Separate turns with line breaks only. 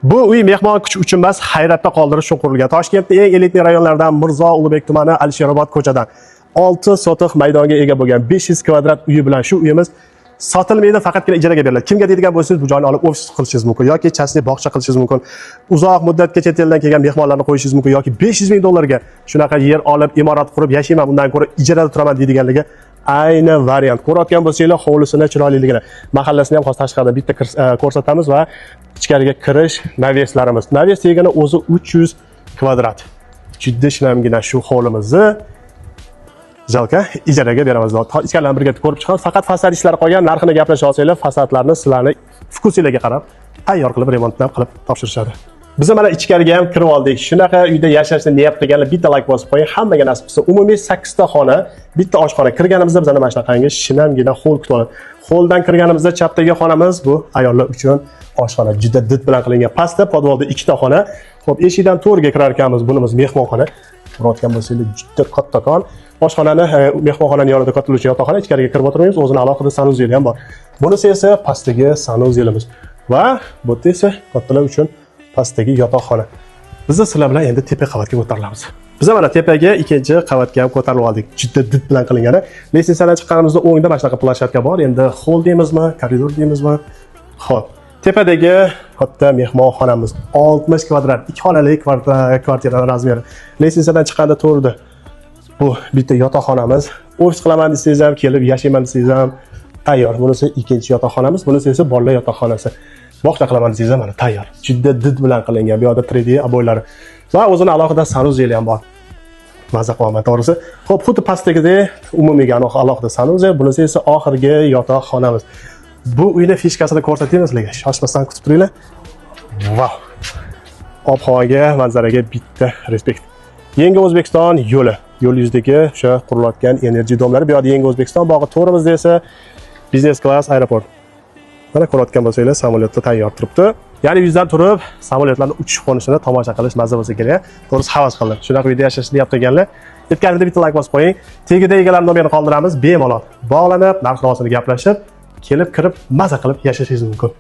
Bu uy mehmon kutish uchun emas, hayratda qoldirish uchun qurilgan. Toshkentning eng элитный rayonlaridan Mirzo Ulug'bek tumani, Alisherobod ko'chadan 6 sotix maydonga ega bo'lgan 500 kvadrat uyi bilan shu uyimiz sotilmaydi, faqatgina ijaraga beriladi. Kimga deydigan bo'lsangiz, bu joyni olib ofis qilishingiz mumkin yoki частный bog'cha qilishingiz mumkin. Uzoq muddatga chet eldan kelgan mehmonlarni qo'yishingiz mumkin yoki 500 ming dollarga shunaqa yer olib, imorat qurib yashayman, undan ko'ra ijarada turaman deydiganligi ayni variant. Ko'rayotgan bo'lsanglar, hovlisini chiroyliligini, mahallasini ham hozir tashqaridan bitta ko'rsatamiz va ichkariga kirish навес larimiz. Навес degani o'zi 300 kvadrat. Juda shinamgina shu hovlimizni сделка ijaraga beramiz. Ichkarilarni birga ko'rib chiqamiz. Faqat fasad ishlari qolgan. Narxini gaplasha olsanglar, fasadlarni sizlarni вкус inglarga qarab tayyor qilib, remontdan qilib topshirishadi. Biz mana ichkariga ham kirib oldik. Shunaqa uyda yashashni niyat qilganlar bitta layk bosib qo'ying, hammaga nasib qilsin. Umumiy 8 ta xona, bitta oshxona. Kirganimizda bizani mana shunaqangi shinamgina hol kutib oladi. Holdan kirganimizda chapdagi xonamiz bu ayollar uchun oshxona, juda did bilan qilingan. Pastda podvalda ikkita xona. Xo'p, eshikdan to'rga kirar ekanmiz, bunimiz mehmonxona. Ko'rayotgan bo'lsangiz, juda kattakon. Oshxonani, mehmonxonaning yonida kattalar uchun yotoqxona, ichkariga kirib o'tirmaymiz, o'zini alohida санузел i ham bor. Bunisi esa pastdagi санузел imiz. Va bu yerda esa kattalar uchun pastdagi yotoqxona. Biz sizlar bilan endi tepa qavatga ko'tarilamiz. Biz mana tepaga, ikkinchi qavatga ham ko'tarilib oldik. Juda did bilan qilingani. Лестница dan chiqqanimizda o'ngda mana shunaqa площадка bor. Endi hol deymizmi, koridor deymizmi? Xo'p. Tepadagi katta mehmonxonamiz 60 kvadrat, ikki xonali kvartira размер i. Лестница dan chiqqanda to'rda bu bitta yotoqxonamiz. Ofis qilaman desangiz ham, kelib yashayman desangiz ham tayyor. Bunisi ikkinchi yotoqxonamiz, bunisi esa bolalar yotoqxonasi. Bog'cha qilaman desangiz ham mana tayyor. Juda did bilan qilingan. Bu yoqda 3D обой lari va o'zini alohida санузел i ham bor. Maza qilyapman to'g'risi. Xo'p, xuddi pastdagidek umumiyga alohida санузел, bunisi esa oxirgi yotoqxonamiz. Bu uyni фишка sini ko'rsataymi sizlarga? Shoshmasdan kutib turinglar. Vau! Ob-havoga, manzaraga bitta респект. Yangi O'zbekiston yo'li. Yo'l yuzidagi o'sha qurilayotgan Energy дом lari. Bu yoqda Yangi O'zbekiston bog'i, to'g'rimizda esa biznes klass aeroport. Mana ko'rayotgan bo'lsanglar, samolyotda tayyor turibdi. Ya'ni yuzdan turib samolyotlarni uchish qo'nishini tomosha qilish mazza bo'lsa kerak. To'g'risi havas qildim. Shunaqa uyda yashashni niyat qilganlar, aytganimda bitta layk bosib qo'ying. Tegida egalar nomerini qoldiramiz, bemalol bog'lanib, narx navosini gaplashib, kelib kirib, maza qilib yashashingiz mumkin.